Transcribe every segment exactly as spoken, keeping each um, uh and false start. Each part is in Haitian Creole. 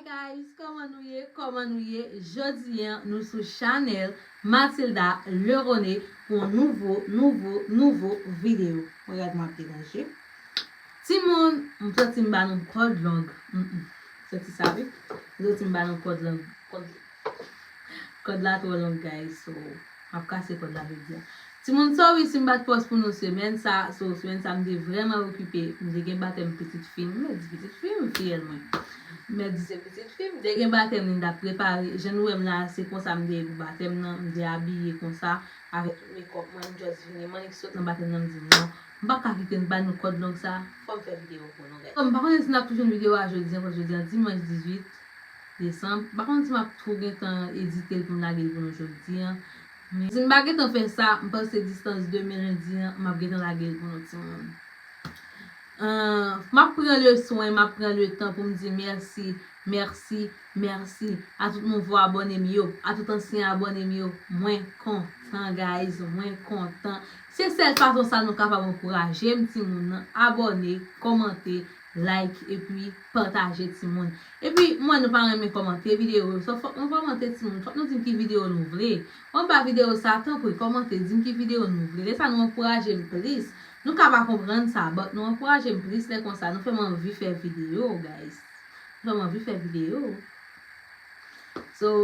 Guys, kòman nou ye? Kòman nou ye? Jodi a, nou sou chanèl Mathilda Leroné pou yon nouvo, nouvo, nouvo videyo. Mwen gad m ap deranje. Timoun, m santi m ba nou kòd long. Mm, mm. Santi sa, wi. M santi m ba nou kòd long. Kòd, kòd la twò long, guys. So, m ap kase kòd la jodi a. Timoun, sorry si m pa t post pou nou semèn sa. So, semèn sa, m te vrèman okipe. M te gen batèm pitit fi m. M di pitit fi m, fiyèl mwen. M di se pitit fi m. M te gen batèm li, m t ap prepare. Jan nou wè m la, se konsa m te ye pou batèm nan. M te abiye konsa, avèk tout mekòp mwen. M just vini, m annik sot nan batèm nan, m di non. M pa ka kite n ba nou kòd long sa. Fò m fè videyo pou nou, guys. M pa konnen si n ap tou jwenn videyo a jodi a, paske jodi a dimanch dizuit desanm. M pa konnen si m ap tou gentan edite l pou m lage l pou nou jodi a. Men si m pa gentan fè sa, m panse distans demen lendi a, m ap gentan lage l pou nou, timoun. Ah, m ap pran le swen, m ap pran le tan pou m di mèsi, mèsi, mèsi a tout nouvo abòne m yo, a tout ansyen abòne m yo. Mwen kontan, guys, mwen kontan. Se sèl fason sa nou kapab ankouraje m, timoun, nan abòne, kòmante, like, epi pataje, timoun. Epi, mwen, nou pa renmen kòmante videyo yo. So, fòk nou kòmante, timoun. Fòk nou di m ki videyo nou vle. Anba videyo sa, tanpri, kòmante, di m ki videyo nou vle. Lè sa, nou ankouraje m plis. Nou ka pa konprann sa, but nou ankouraje m plis lè konsa. Nou fè m anvi fè videyo, guys. Nou fè m anvi fè videyo. So,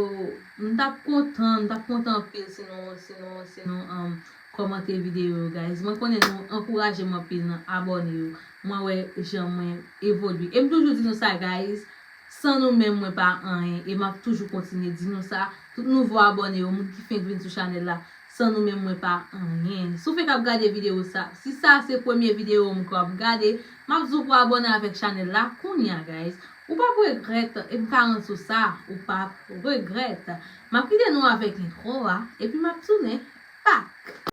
m t ap kontan, m t ap kontan anpil si nou, si nou, si nou, um, kòmante videyo yo, guys. Mwen konnen nou ankouraje m anpil nan abòne yo. Mwen wè jan mwen evolye. E m toujou di nou sa, guys. San nou menm, mwen pa anyen. E m ap toujou kontinye di nou sa. Tout nouvo abòne yo, moun ki fenk vin sou chanèl la, san nou menm, mwen pa anyen. Si w fenk ap gade videyo sa, si sa se premye videyo m ke w ap gade, m ap di w pou abòne avèk chanèl la kounye a, guys. Ou p ap regrèt, e m ka rann sou sa, ou p ap regrèt. M ap kite nou avèk entwo a, epi m ap tounen back.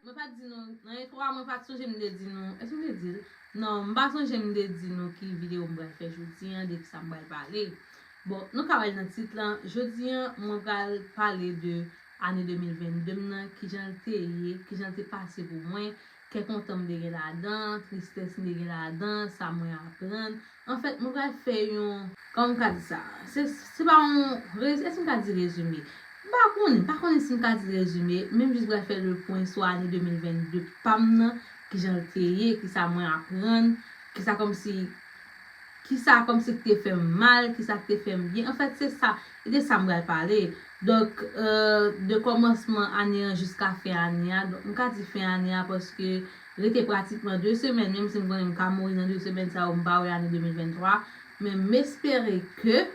Mwen pa t di nou, nan entwo a, mwen pa t sonje m te di nou, èske m te di l? Non, m pa sonje m te di nou ki videyo m pral fè jodi a, de ki sa m pral pale. Bon, nou ka wè l nan tit lan. Jodi a, mwen pral pale de ane de mil vennde m nan, kijan l te ye, kijan l te pase pou mwen, kè kontan m te gen ladan, tristès m te gen ladan, sa mwen aprann. Anfèt, mwen pral fè yon, kòman m ka di sa? Se, se pa yon rez-, èske m ka di rezime? M pa konnen, m pa konnen si m ka di rezime, men m jis pral fè le pwen sou ane de mil vennde pa m nan, kijan l te ye, kisa mwen aprann, kisa kòmsi, kisa kòmsi ki te fè m mal, kisa ki te fè m byen. Anfèt, se sa, e de sa m pral pale. Donk, euh, de kòmansman ane an jiska fen ane a. Donk, m ka di fen ane a paske rete pratikman de semèn, menm si m konnen m ka mouri nan de semèn sa yo, m pa wè ane de mil venntwa. Men m espere ke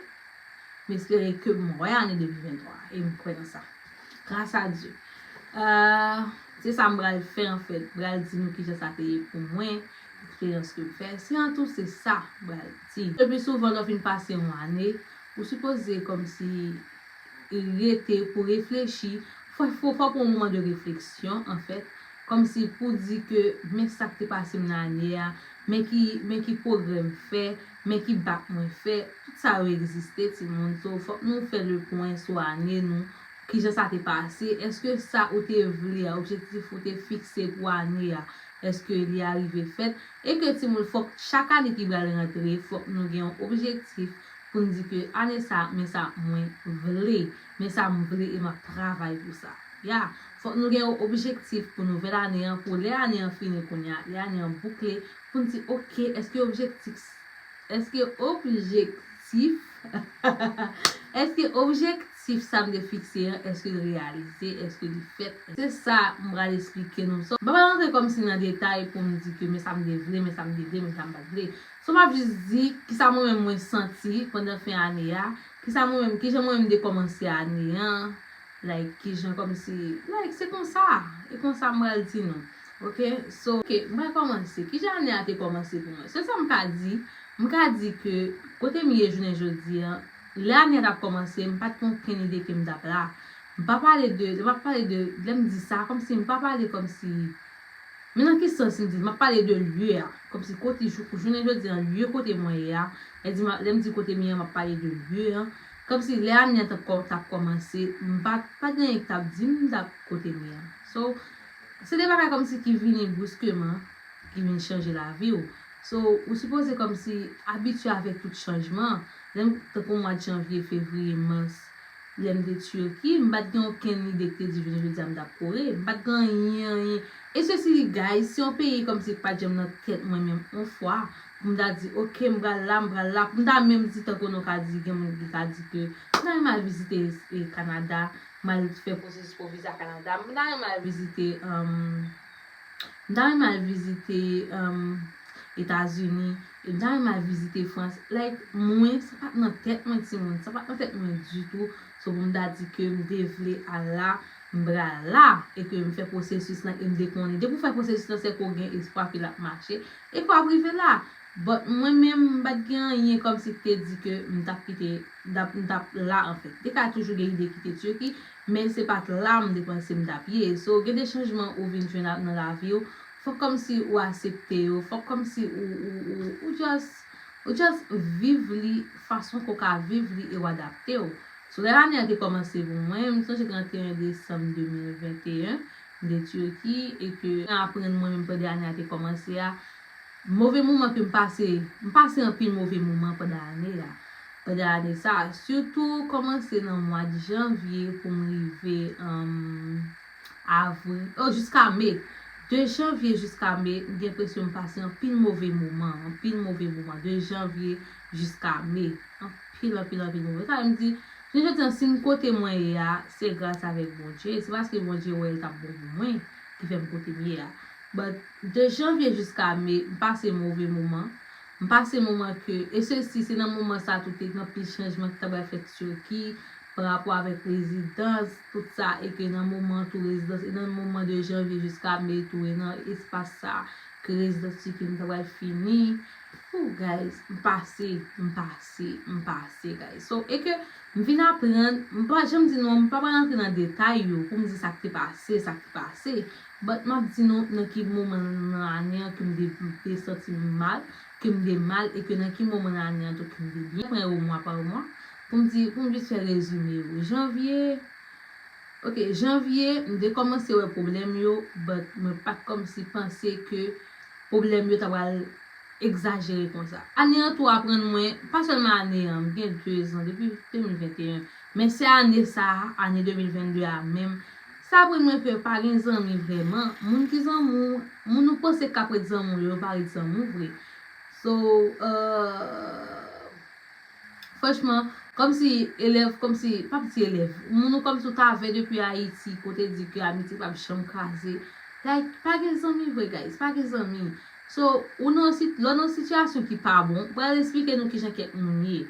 M espere ke m wè ane de mil venntwa e m kwè nan sa. Gras a Dye. Euh, se sa m pral fè, anfèt. M pral di nou kijan sa te ye pou mwen, eksperyans ke m fè. Se an tou, se sa m pral di. Le pli souvan, lè w fin pase yon ane, ou sipoze kòmsi rete pou reflechi. Fò, fò, fò pran yon moman de refleksyon, anfèt. Kòmsi pou di ke men sa k te pase m nan ane a, men ki, men ki pwogrè m fè, men ki bak mwen fè, tout sa yo egziste, timoun. So, fòk nou fè le pwen sou ane nou, kijan sa te pase, èske sa ou te vle a, objektif ou te fikse pou ane a, èske li arive fèt, e ke timoun, fòk chak ane ki pral rantre, fòk nou gen yon objektif pou n di ke ane sa, men sa mwen vle, men sa m vle e m ap travay pou sa. Ya, fòk nou gen yon objektif pou nouvèl ane an, pou lè ane an fini kounye a, lè ane an boukle, pou n di, oke, èske objektif, èske objektif, èske objektif sa m te fikse an, èske l reyalize, èske li fèt? Se sa m pral esplike nou. So, m pa pral rantre kòmsi nan detay pou m di ke men sa m te vle, men sa m te vle, men sa m pa t vle. So, m ap jis di kisa mwen menm mwen santi pandan fen ane a, kisa mwen menm, kijan mwen menm m te kòmanse ane an, like, kijan kòmsi, like, se konsa, e konsa m pral di nou. Ok, so, ok, m pral kòmanse. Kijan ane a te kòmanse pou mwen? Sèl sa m ka di, m ka di ke kote m ye jounen jodi a, lè ane a t ap kòmanse, m pa t gen okenn ide ke m t ap la. M pa pale de, m pa pale de, lè m di sa, kòmsi m pa pale kòmsi, men nan ki sans m di, m ap pale de lye a, kòmsi kote, jou- jounen jodi a, lye kote mwen ye a, lè di m a- lè m di kote m ye a, m ap pale de lye a, kòmsi lè ane a t ap kò- t ap kòmanse, m pa, pa t gen anyen ki t ap di m dat kote m ye a. So, se de bagay kòmsi ki vini briskeman, ki vin chanje lavi w. So, ou sipoze kòmsi abitye avèk tout chanjman. Lè m, tankou mwa de janvye, fevriye, mas, lè m te Turquie, m pa t gen okenn ide ki te di jounen jodi a m t ap kore. M pa t gen anyen, anyen. E sesi, guys, se yon peyi kòmsi ki pa t janm nan tèt mwen menm yon fwa. Pou m ta di, ok, m pral la, m pral la. Pou m ta menm di tankou nou ka di, gen moun ki ka di ke m ta renmen al vizite e, Kanada, m al fè pwosesis pou viza Kanada. M ta renmen al vizite, um, m ta renmen al vizite, um, Etazini. E m ta renmen al vizite Frans. Like, mwen, sa pa t nan tèt mwen, timoun. Sa pa t nan tèt mwen ditou. So, pou m ta di ke m te vle al la, m pral la. E ke m fè pwosesis lan, e m te konnen. Depi w fè pwosesis lan, se ke w gen espwa ke l ap mache. E ke w ap rive la. But mwen menm, m pa t gen anyen kòmsi ki te di ke m t ap kite, m t ap, m t ap la, anfèt. Te ka toujou gen ide kite Turquie, men se pa t la m te panse m t ap ye. So, gen de chanjman ou vin jwenn nan lavi w, fòk kòmsi ou aksepte yo, fòk kòmsi ou, ou, ou, ou just, ou just viv li fason ke w ka viv li e w adapte w. So, lè ane a te kòmanse pou mwen, m sonje trannteyen desanm de mil venteyen, m te Turquie, e ke aprann mwen menm pandan ane a te kòmanse a, move moman ke m pase, m pase anpil move moman pandan ane a. Pandan ane sa, sitou kòmanse nan mwa de janvye pou m rive, um, avril, oh, jiska me. De janvye jiska me, m gen enpresyon m pase anpil move moman, anpil move moman. De janvye jiska me, anpil, anpil, anpil move. Sa vle di, jounen jodi a, si m kote mwen ye a, se gras avèk Bondye. Se paske Bondye wè l t ap bon pou mwen, ki fè m kote m ye a. But de janvye jiska me, m pase move moman. M pase moman ke, e sesi, se nan moman sa tou te gen anpil chanjman ki ta pral fèt Turquie, pa rapò avèk rezidans, tout sa, e ke nan moman tou rezidans, e nan moman de janvye jiska me tou, e nan espas sa, ke rezidans Turquie m ta pral fini. Ooh, guys, m pase, m pase, m pase, guys. So, e ke m vin aprann, m pa janm di nou, m pa pral antre nan detay yo pou m di sa k te pase, sa k te pase. But m ap di nou nan ki moman nan ane an ke m te, te santi m mal, ke m te mal, e ke nan ki moman nan ane an tou ke m te byen. Pran yo mwa pa mwa, pou m di, pou m jis fè rezime yo. Janvye, ok, janvye, m te kòmanse wè pwoblèm yo, but mwen pa t kòmsi panse ke pwoblèm yo ta pral egzajere konsa. Ane an tou aprann mwen, pa sèlman ane an, m gen de zan, depi de mil venteyen, men se ane sa a, ane de mil vennde a menm, sa aprann mwen ke pa gen zanmi vrèman. Moun ki zanmi w, moun ou panse k ap ret zanmi w yo, yo pa ret zanmi w vre. So, euh, franchman, kòmsi elèv, kòmsi, p ap di elèv, moun ou kòmsi ou t avè depi Ayiti, kote di ke amitye p ap janm kraze. Like, pa gen zanmi vre, guys, pa gen zanmi. So, ou nan si-, lè w nan sitiyasyon ki pa bon, m pral esplike nou kijan kèk moun ye.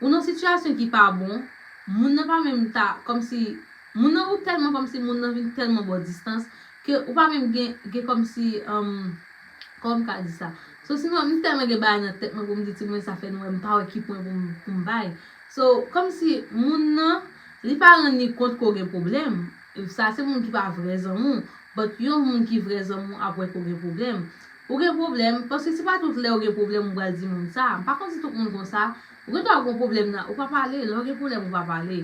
Ou nan sitiyasyon ki pa bon, moun nan pa menm ta, kòmsi, moun nan ou tèlman kòmsi moun nan vin tèlman ba w distans, ke ou pa menm gen, gen kòmsi, um, kòman m ka di sa? So, si mwen, m tèlman gen bagay nan tèt mwen pou m di, timoun, sa fè nou wè m pa wè ki pwen pou m, pou m bay. So, kòmsi moun nan, li pa rann li kont ke w gen pwoblèm. Sa se moun ki pa vrè zanmi w. But yon moun ki vrè zanmi w ap wè ke w gen pwoblèm. Ou gen pwoblèm, paske se pa tout lè ou gen pwoblèm ou pral di moun sa. M pa konn si tout moun konsa. Ou gen dwa gen pwoblèm nan, ou pa pale. Lè w gen pwoblèm, ou pa pale.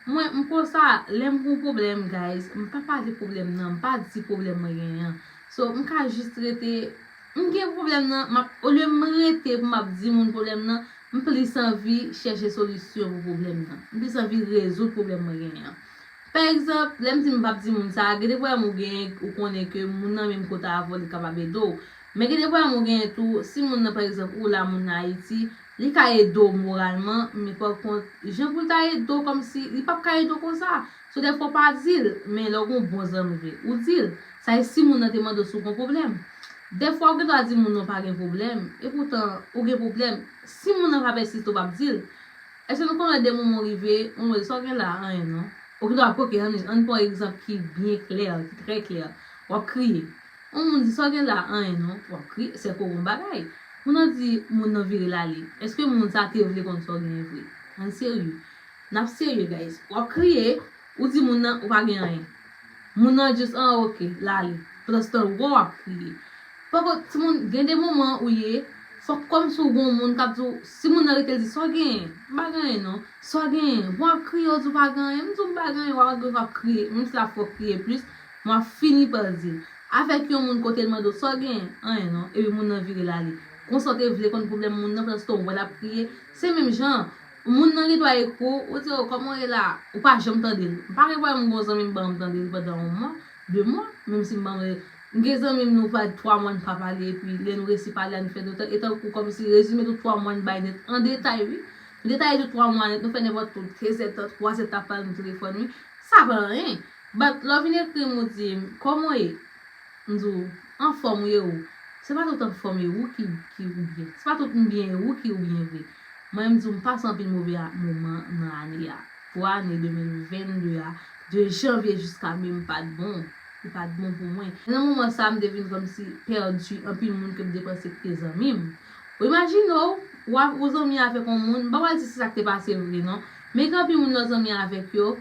Mwen, m konsa, lè m gen yon pwoblèm, guys, m pa pale pwoblèm nan, m pa di pwoblèm mwen genyen an. So, m ka jis rete, m gen pwoblèm nan, m ap, olye m rete pou m ap di moun pwoblèm nan, m plis anvi chèche solisyon pou pwoblèm nan. M plis anvi rezoud pwoblèm mwen genyen an. Pa egzanp, lè m di m p ap di moun sa, gen de pwoblèm ou genyen, ou konnen ke moun nan menm kote avè w, li kapab ede w. Men gen de pwoblèm ou genyen tou, si moun nan, pa egzanp, ou la, moun nan Ayiti, li ka ede w moralman, men pa kont, jan pou l ta ede w kòmsi, li p ap ka ede w konsa. So, dèfwa w pa di l, men lè w gen yon bon zanmi vre, ou di l. Sa e si moun nan te mande w si w gen pwoblèm. Dèfwa ou gen dwa di moun nan w pa gen pwoblèm, epoutan ou gen pwoblèm. Si moun nan pa pèsiste, ou p ap di l. Èske nou konnen de moman w rive, ou mande sa w gen la, anyen non. Ou gen dwa, ok, ann, ann pran yon egzanp ki byen klè, ki trè klè. W ap kriye. Yon moun di sa w gen la, anyen non, w ap kriye, sèke w gon bagay. Moun nan di moun nan vire l ale. Èske moun sa te vle konn sa w genyen vre? Ann serye. N ap serye, guys. W ap kriye, ou di moun nan ou pa gen anyen. Moun nan jis, an, oke, l ale. Pandanstan w ap kriye. Pafwa, timoun, gen de moman ou ye, fòk kòmsi w gon moun k ap di w, si moun nan rete l di, sa w genyen? M pa gen anyen non. Sa w genyen? Bon, w ap kriye, w di w pa gen anyen. M di w m pa gen anyen, w ap, w ap kriye. Menm si l ap fè w kriye plis, m ap fini pa di l. Avèk yon moun kote l mande w, sa w genyen? Anyen non. Epi moun nan vire l ale. Konsa w te vle konn pwoblèm moun nan, pandanstan w wè l ap kriye. Se menm jan, moun nan gen dwa ekri w, ou di, o, kòman w ye la? Ou pa janm tande l. M pa gen pwoblèm, m gon zanmi m ban m tande l pandan yon mwa, de mwa, menm si m ban m, m gen zanmi m nou pa twa mwa n pa pale, epi lè nou resi pale a, nou fè de tan, e tankou kòmsi rezime tout twa mwa n bay nèt, an detay, wi. Nou detaye tout twa mwa nèt, nou fè nenpòt tout, de zèdtan, twa zèdtan ap pale nan telefòn, wi. Sa pa anyen. But lè w vin ekri m, ou di m, kòman w ye? M di w, anfòm ou ye ou? Se pa tout anfòm ye ou ki, ki ou byen. Se pa tout m byen ye ou ki ou byen vre. Mwen, m di w, m pase anpil move a, moman nan ane a. Pou ane de mil venn de a, de janvye jiska me, m pa t bon. Li pa t bon pou mwen. Nan moman sa a, m te vin kòmsi pèdi anpil moun ke m te panse ki te zanmi m. Ou imajine w, w ap, ou zanmi avèk yon moun, m pa pral di se sa k te pase vre non, men gen anpil moun lè w zanmi avèk yo,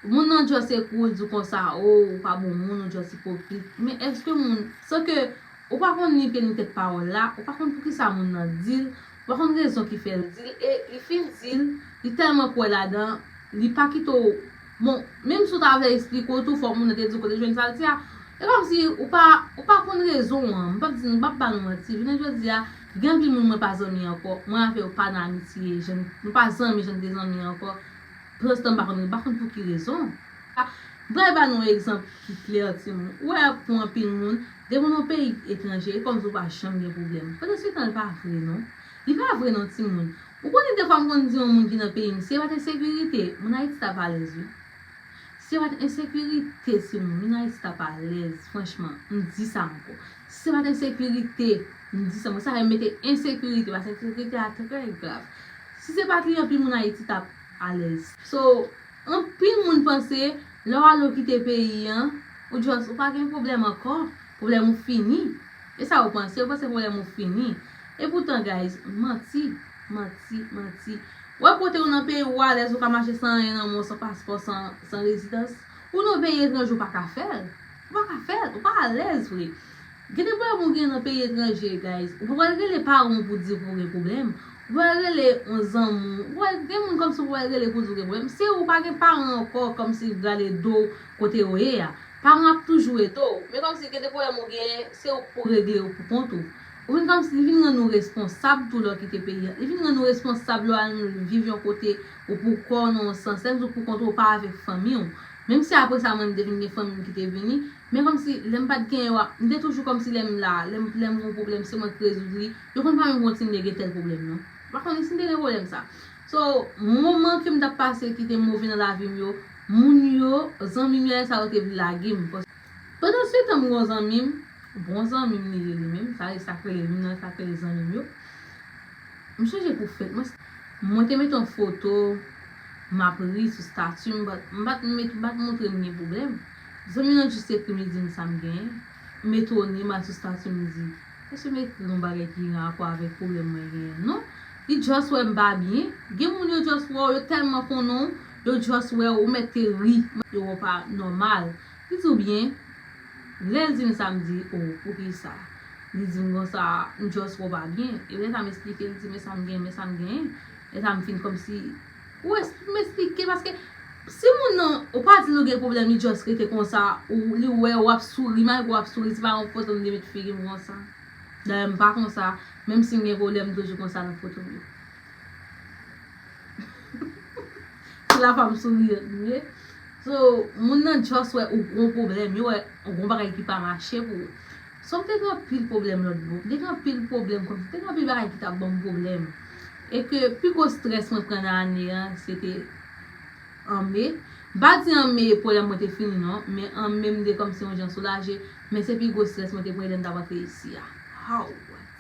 moun nan just ekri w, di w konsa, o, ou pa bon moun, ou just ipokrit. Men èske moun, san ke ou pa konn ni pye ni tèt pawòl la, ou pa konn poukisa moun nan di l, ou pa konn rezon ki fè l di l, e li fin di l, li tèlman kwè ladan, li pa kite w. Bon, menm si w ta vle eksplike w tou, fòk moun nan te di w kote l jwenn sa l di a. E kòmsi ou pa, ou pa konn rezon an. M p ap di, m p ap ba nou manti. Jounen jodi a, gen anpil moun mwen pa zanmi ankò. Mwen avè yo pa nan amitye, jan, nou pa zanmi jan n te zanmi ankò. Pandanstan, m pa konn, m pa konn pou ki rezon. M pral ba nou yon egzanp ki klè, timoun. Ou wè, pou anpil moun, depi w nan yon peyi etranje, e kòmsi w pa janm gen pwoblèm. Pandanstan, li pa vre, non. Li pa vre, non, timoun. Ou konnen, defwa, m konn di yon moun ki nan peyi m, si se pa t ensekirite, moun Ayiti t ap alèz, wi. Si se pa t ensekirite, timoun, moun Ayiti t ap alèz, franchman, m di sa ankò. Si se pa t ensekirite, m di sa, mwen sa fè m mete ensekirite, paske ensekirite a trè grav. Si se pa t li, anpil moun Ayiti t ap alèz. So, anpil moun panse, lè w ale w kite peyi an, ou just, ou pa gen pwoblèm ankò, pwoblèm ou fini. E sa yo panse, yo panse pwoblèm ou fini. Epoutan, guys, manti, manti, manti. Ou wè kote ou nan peyi ou alèz, ou ka mache san anyen nan men w, san paspò, san, san rezidans. Ou nan peyi etranje, ou pa ka fè l. Ou pa ka fè l, ou pa alèz vre. Gen de pwoblèm ou gen nan peyi etranje, guys. Ou pa pral rele paran w pou di w gen pwoblèm. Ou pral rele yon zanmi w. Ou pral gen moun kòmsi ou pral rele pou di w gen pwoblèm. Se ou pa gen paran ankò, kòmsi gade do w kote yo ye a. Paran ap toujou ede w. Men kòmsi gen de pwoblèm ou genyen, se ou k pou regle yo pou kont ou. Ou vin kòmsi, li vin rann ou responsab tou lè w kite peyi a. Li vin rann ou responsab lè w al viv yon kote ou pou kò w nan yon sans. Lè m di w pou kont ou, ou pa avèk fanmi w. Menm si apre sa, mwen, m te vin gen fanmi m ki te vini, men kòmsi, lè m pa t genyen yo a, m te toujou kòmsi lè m la, lè m, lè m gen yon pwoblèm, se mwen k rezoud li. Yo konn pa menm kontinye gen tèl pwoblèm, non. Ou pa konnen si m te gen pwoblèm sa. So, moman ke m t ap pase ki te move nan lavi m yo, moun yo, zanmi m yo, sa yo te vle lage m. Pandansetan, m gon zanmi m, bon zanmi m li ye li menm, sa, sa k rele m nan, sa k rele zanmi m yo. M chanje pou fèt. Mwen, mwen te mete yon foto, m ap ri sou stati m, but m pa t met, m pa t montre m gen pwoblèm. Zanmi m nan jis ekri m, li di m sa m genyen. M etone, m al sou stati m, m di, èske m ekri yon bagay ki gen rapò avèk pwoblèm mwen genyen? Non. Li just wè m pa byen. Gen moun yo just wè w, yo tèlman konnen w, yo just wè w, ou mèt te ri, yo wè w pa nòmal. Li di w byen. Lè l di m sa, m di, o, poukisa? Li di m konsa, m just wè w pa byen. E lè sa m esplike, li di, men sa m gen, men sa m genyen. Lè sa m fin kòmsi, ou es-, m esplike, paske si moun nan, ou pa di l ou gen pwoblèm, li just rete konsa, ou li wè w ap souri, malgre w ap souri, se pa yon foto m te met figi m konsa. Dayè, m pa konsa, menm si m gen pwoblèm, m toujou konsa nan foto m yo. Se la fwa m souriyan, wi. So, moun nan just wè ou gon pwoblèm, yo wè ou gon bagay ki pa mache pou ou. So, m te gen anpil pwoblèm lòt bò. M te gen anpil pwoblèm kòmsi, m te gen anpil bagay ki t ap ban m pwoblèm. E ke pi gwo strès mwen pran nan ane an, se te an me. M pa di an me pwoblèm mwen te fini non, men an me m te kòmsi yon jan soulaje, men se pi gwo strès mwen te pran lè m t ap antre isi a. Haw,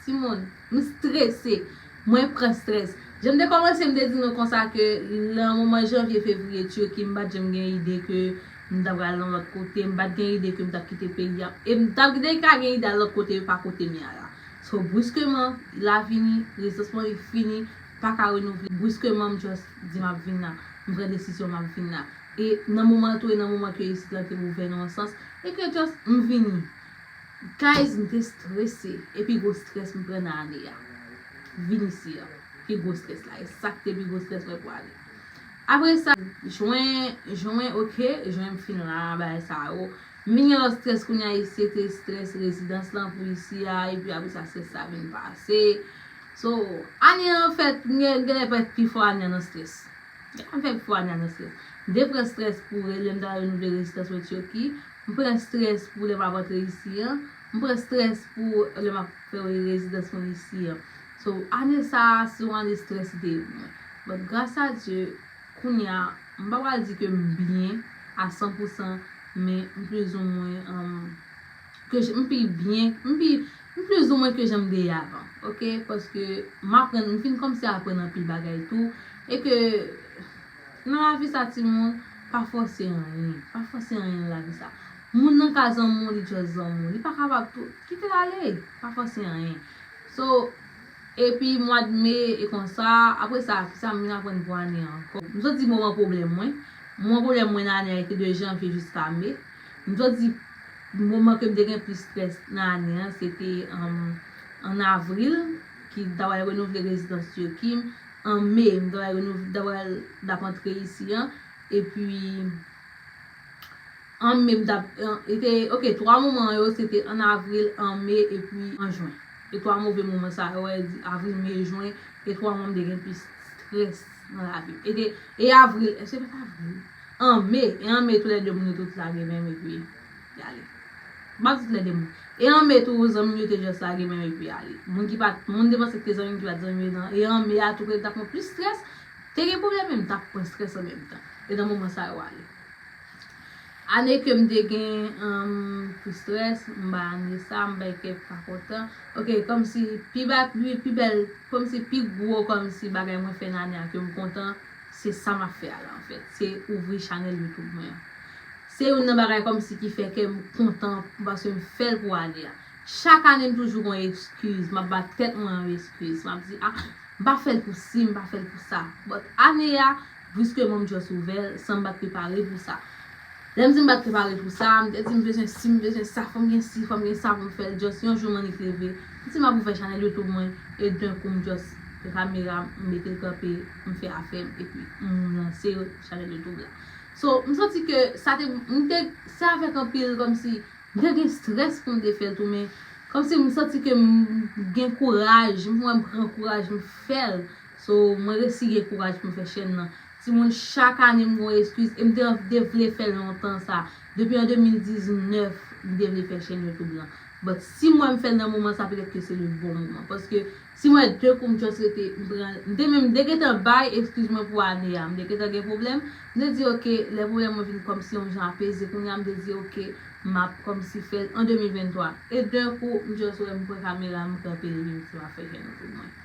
timoun, m strese. Mwen pran strès. Jan m te kòmanse, m te di nou konsa ke nan moman janvye, fevriye, Turkey, m pa t janm gen ide ke M ta pral nan lòt kote, m pa t gen ide ke m t ap kite peyi a. E m t ap gen ka gen ide al lòt kote, pa kote m ye a la. So, briskeman, la vini, rezistans mwen li fini, pa ka renouvle. Briskeman, m just di m ap vin la. M pran desizyon, m ap vin la. E nan moman tou, e nan moman ke isit la te ouvè nan yon sans, e ke just m vini. Guys, m te strese. E pi gwo strès m pran nan ane a. Vin isi a. Pi gwo strès la. E sa k te pi gwo strès mwen pou ane. Apre sa, jen, jen, oke, jen m fin la, bagay sa yo. M vin gen lòt strès kounye a isi, se te strès rezidans lan pou isi a, epi apre sa, strès sa vin pase. So, ane an fèt, gen, gen lè fèt pi fò ane an nan strès. Gen lè fèt pi fò ane an nan strès. M te pran strès pou lè m ta renouvle rezidans mwen Tèki. M pran strès pou lè m ap antre isi an. M pran strès pou lè m ap fè rezidans mwen isi an. So, ane sa a, se yon ane strès li te ye pou mwen. But, gras a Dye, kounye a, m pa pral di ke m byen a san pou san, men m plizoumwen, um, ke j-, m pi byen, m pi, m plizoumwen ke jan m te ye avan, oke? Paske m aprann, m fin kòmsi aprann anpil bagay tou, e ke nan lavi sa, timoun, pa fòse anyen, pa fòse anyen nan lavi sa. Moun nan ka zanmi w, li just zanmi w, li pa kapab tou, kite l ale, pa fòse anyen. So, epi mwa de me e konsa, apre sa, kisa m vin aprann pou ane an ankò? M sot di moman pwoblèm mwen. Moman pwoblèm mwen nan ane a, se te de janvye jiska me. M sot di moman ke m te gen plis strès nan ane an, se te, um, an avril, ki m ta pral renouvle rezidans Tèki m. An me, m ta pral renouv-, m ta pral, m t ap antre isi an. Epi, an me, m t ap, an, e te, oke, twa moman yo, se te an avril, an me, epi an jen. E twa move moman sa yo, wè, di avril, me, jen, e twa moman m te gen plis strès nan lavi m. E te, e avril, èske pa t avril? An me, e an me, toulède moun yo tout lage men m epi y ale. M pa di toulède moun. E an me tou, zanmi m yo te just lage men m epi y ale. Moun ki pa t, moun te panse ki te zanmi m ki pa t zanmi m nan. E an me a tou, kòm t ap pran plis strès, te gen pwoblèm, men m t ap pran strès an menm tan. E nan moman sa yo ale. Ane ke m te gen, um, plis strès, m bay ane sa, m bay kèk pa kontan. Oke, kòmsi pi ba, pi, pi bèl, kòmsi pi gwo, kòmsi bagay mwen fè nan ane a ke m kontan, se sa m ap fè a la, anfèt. Se ouvri chanèl YouTube mwen an. Se youn nan bagay kòmsi ki fè kè m kontan, paske m fè l pou ane a. Chak ane, m toujou gon eskiz, m ap ba tèt mwen yon eskiz. M ap di, ah, m pa fè l pou si, m pa fè l pou sa. But ane a, briskeman m just ouvè l, san m pa t prepare pou sa. Lè m di m pa t prepare pou sa, m te di m bezwen si, m bezwen sa, fò m gen si, fò m gen sa pou m fè l. Just yon jou m annik leve, m di m ap ouvè chanèl YouTube mwen, e d'un coup m just pran kamera, m mete l kanpe, m fè afè m, epi m lanse chanèl YouTube la. So, m santi ke sa te, m te, se avèk anpil kòmsi m te gen strès pou m te fè l tou, men kòmsi m santi ke m gen kouraj, m wè m pran kouraj, m fè l. So, mwen resi gen kouraj pou m fè chèn nan. Timoun, chak ane m gon eskiz, e m te, te vle fè l lontan sa. Depi an de mil diznèf, m te vle fè chèn YouTube lan. But si mwen m fè l nan moman sa, petèt ke se le bon moman. Paske si mwen de kou m just rete, m pran, m te menm, m te gentan bay eskiz mwen pou ane a. M te gentan gen pwoblèm. M te di, oke, lè pwoblèm mwen vin kòmsi yon jan apeze, kounye a m te di, oke, m ap kòmsi fè l an de mil venntwa. E d'un coup, m just wè m pran kamera, m kanpe l, epi m di m ap fè chèn YouTube mwen.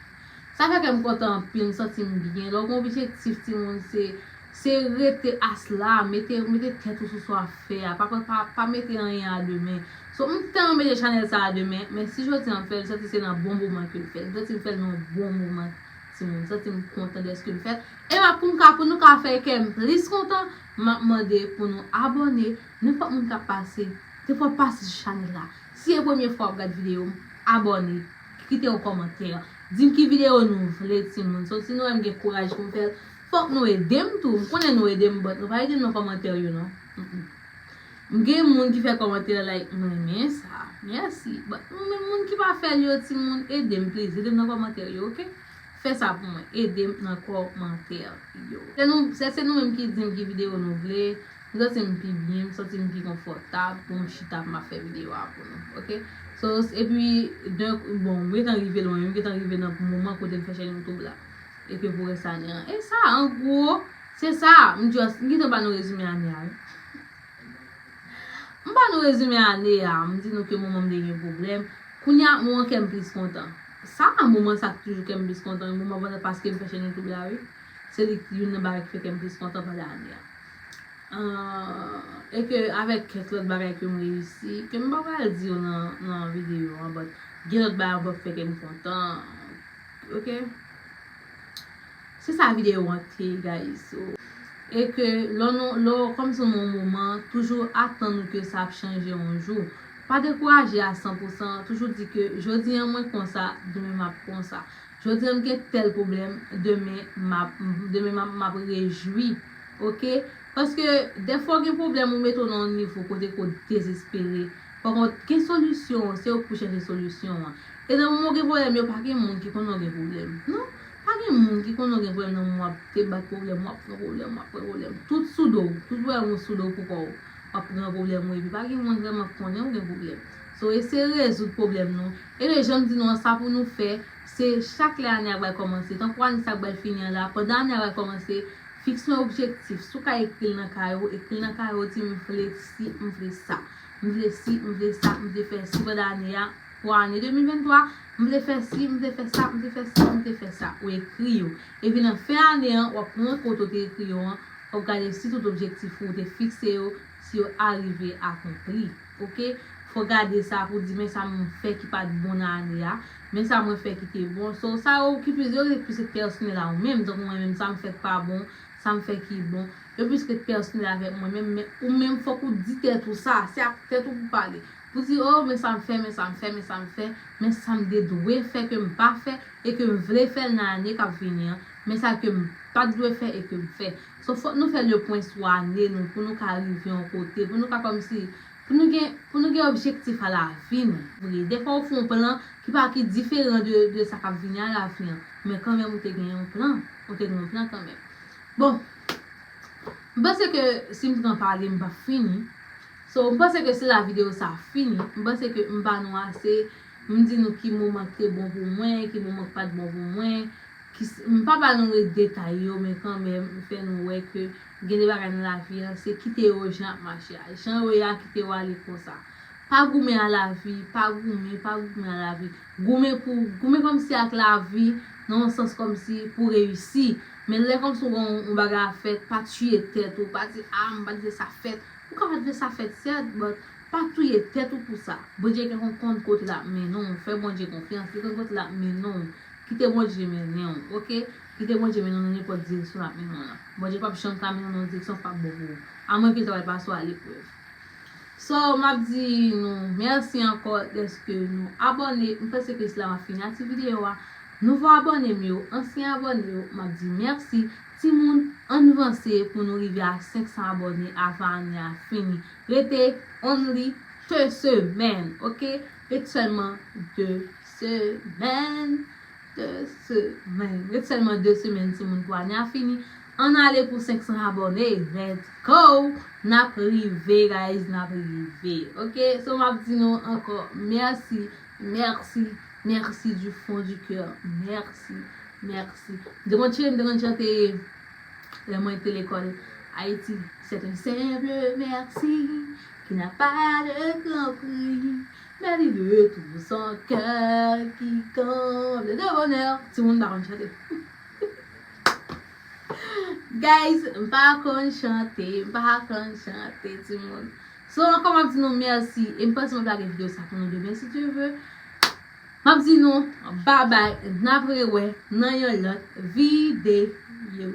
Sa fè kè m kontan anpil, m santi m byen. Lè w gen objektif, timoun, se, se rete asla, mete, mete tèt ou sou sa w ap fè a. Pa, pa, pa, pa mete anyen a demen. So, m te renmen mete chanèl sa a demen, men si jodi a m fè l, m santi se nan bon moman ke m fè l. M santi m fè l nan yon bon moman, timoun. M santi m kontan dèske m fè l. E m ap, pou m ka, pou nou ka fè kè m plis kontan, m ap mande pou nou abòne. Nenpòt moun k ap pase, nenpòt pase sou chanèl la. Si e premye fwa w ap gad videyo m, abòne, kite yon kòmantè. Di m ki videyo nou vle, timoun. So, si nou wè m gen kouraj pou m fè l, fòk nou ede m tou. M konnen nou ede m, but nou pa ede m nan kòmantè yo, non. Mm-mm. M gen moun ki fè kòmantè, like, m renmen sa. Mèsi. But m gen moun ki pa fè l yo, timoun, ede m, please. Ede m nan kòmantè yo, oke? Fè sa pou mwen. Ede m nan kòmantè yo. Se nou, se, se nou menm ki di m ki videyo nou vle. M santi m pi byen, m santi m pi konfòtab pou m chita pou m ap fè videyo a pou nou, oke? So, epi, donk, bon, m gentan rive lwen, m gentan rive nan moman kote m fè chèn YouTube la. E ke pou rès ane an. E sa, an gwo, se sa, m just, m gentan ba nou rezime ane a, wi. M ba nou rezime ane a, m di nou ke moman m te gen pwoblèm. Kounye a, moman kè m plis kontan. Sa, moman sa ki toujou kè m plis kontan, moman pandan paske m fè chèn YouTube la, wi. Se li youn nan bagay ki fè kè m plis kontan pandan ane a. Ah, e ke avèk kèk lòt bagay ke m reyisi, ke m pa pral di yo nan, nan videyo an, but gen lòt bagay ankò k fè ke m kontan. Ok? Se sa videyo an te ye, guys. So, e ke lè w, lè w, kòmsi w nan yon moman, toujou atann ou ke sa ap chanje yon jou. Pa dekouraje a san pou san, toujou di ke jodi an mwen konsa, demen m ap konsa. Jodi an m gen tèl pwoblèm, demen m ap, demen m ap, m ap rejwi. Ok? Paske dèfwa w gen pwoblèm, ou mete w nan yon nivo kote ke w dezespere. Pankont, gen solisyon, se ou k pou chèche solisyon an. E nan moman w gen pwoblèm yo, pa gen moun ki konnen w gen pwoblèm. Non, pa gen moun ki konnen w gen pwoblèm nan moman w ap debat pwoblèm, w ap pran pwoblèm, w ap pran pwoblèm. Tout sou do w, tout pwoblèm ou sou do w pou kò w. W ap pran pwoblèm ou, epi pa gen moun vrèman k konnen w gen pwoblèm. So, eseye rezoud pwoblèm nou. E jan m di nou an, sa pou nou fè, se chak lè ane a pral kòmanse, tankou ane sa k pral fini an la, pandan ane a pral kòmanse, fikse yon objektif. Si w ka ekri l nan kaye w, ekri l nan kaye w, di, "M vle si, m vle sa. M vle si, m vle sa, m vle fè si pandan ane a, pou ane de mil venntwa, m vle fè si, m vle fè sa, m vle fè si, m vle fè sa." Ou ekri yo. Epi nan fen ane an, w ap pran kote w te ekri yo an, w ap gade si tout objektif ou te fikse yo, si yo arive akonpli. Ok? Fò w gade sa pou w di, "Men sa m fè ki pa t bon nan ane a, men sa mwen fè ki te bon." So, sa yo ki plis, yo plis ret pèsonèl a ou menm. Tankou mwen menm, sa m fè k pa bon, sa m fè ki bon. Yo plis ret pèsonèl avèk mwen menm, men ou menm fòk ou di tèt ou sa, se ak tèt ou pou pale. Pou di, "Oh, men sa m fè, men sa m fè, men sa m fè, men sa m te dwe fè ke m pa fè, e ke m vle fè l nan ane k ap vini an, men sa ke m pa t dwe fè e ke m fè." So, fòk nou fè le pwen sou ane nou, pou nou ka rive yon kote, pou nou ka kòmsi, pou nou gen, pou nou gen objektif a lavi nou. Vre, dèfwa ou fè yon plan ki pa, ki diferan de, de sa k ap vini a lavi an, men kanmenm ou te gen yon plan, ou te gen yon plan kanmenm. Bon, m panse ke si m pran pale, m p ap fini. So, m panse ke se la videyo sa fini. M panse ke m ba nou ase, m di nou ki moman ki te bon pou mwen, ki moman ki pa t bon pou mwen, ki s-, m pa ba nou ret detay yo, men kanmenm, m fè nou wè ke gen de bagay nan lavi an, se kite yo jan ap mache a. Jan yo ye a, kite yo ale konsa. Pa goumen a lavi, pa goumen, pa goumen a lavi. Goumen pou, goumen kòmsi ak lavi, nan yon sans kòmsi pou reyisi. Men lè kòmsi w gen yon, yon bagay a fèt, pa tiye tèt ou, pa di, "Ah, m pa t vle sa fèt." Ou ka pa t vle sa fèt, sèt, but pa touye tèt ou pou sa. Bondye gen konn, konn kote l ap mennen w. Fè Bondye konfyans, li konn kote l ap mennen w. Kite Bondye mennen w, ok? Kite Bondye mennen w nan nenpòt direksyon l ap mennen w lan. Bondye p ap janm ka mennen w nan yon direksyon k p ap bon pou ou. Amwenke l ta pral pase w a leprèv. So, m ap di nou mèsi ankò dèske nou abòne. M panse ke se la m ap fini ak ti videyo a. Nouvo abòne m yo, ansyen abòne yo, m ap di mèsi. Timoun, ann vanse pou nou rive a senk san abòne avan ane a fini. Rete only de semèn, ok? Rete sèlman de semèn. De semèn. Rete sèlman de semèn, timoun, pou ane a fini. Ann ale pou senk san abòne. Let's go! N ap rive, guys, n ap rive. Ok? So, m ap di nou ankò mèsi, mèsi, mèsi du fond du cœur. Mèsi, mèsi. M te konn chante, m te konn chante lè mwen te lekòl Ayiti. C'est un simple merci qui n'a pas de grand prix, mais il veut tout son cœur qui comble de bonheur. Timoun pa konn chante. Guys, m pa konn chante, m pa konn chante, timoun. So, ankò m ap di nou mèsi, e m panse m ap lage videyo sa pou nou demen, si Dye vle. M ap di nou, babay, n ap rewè nan yon lòt videyo.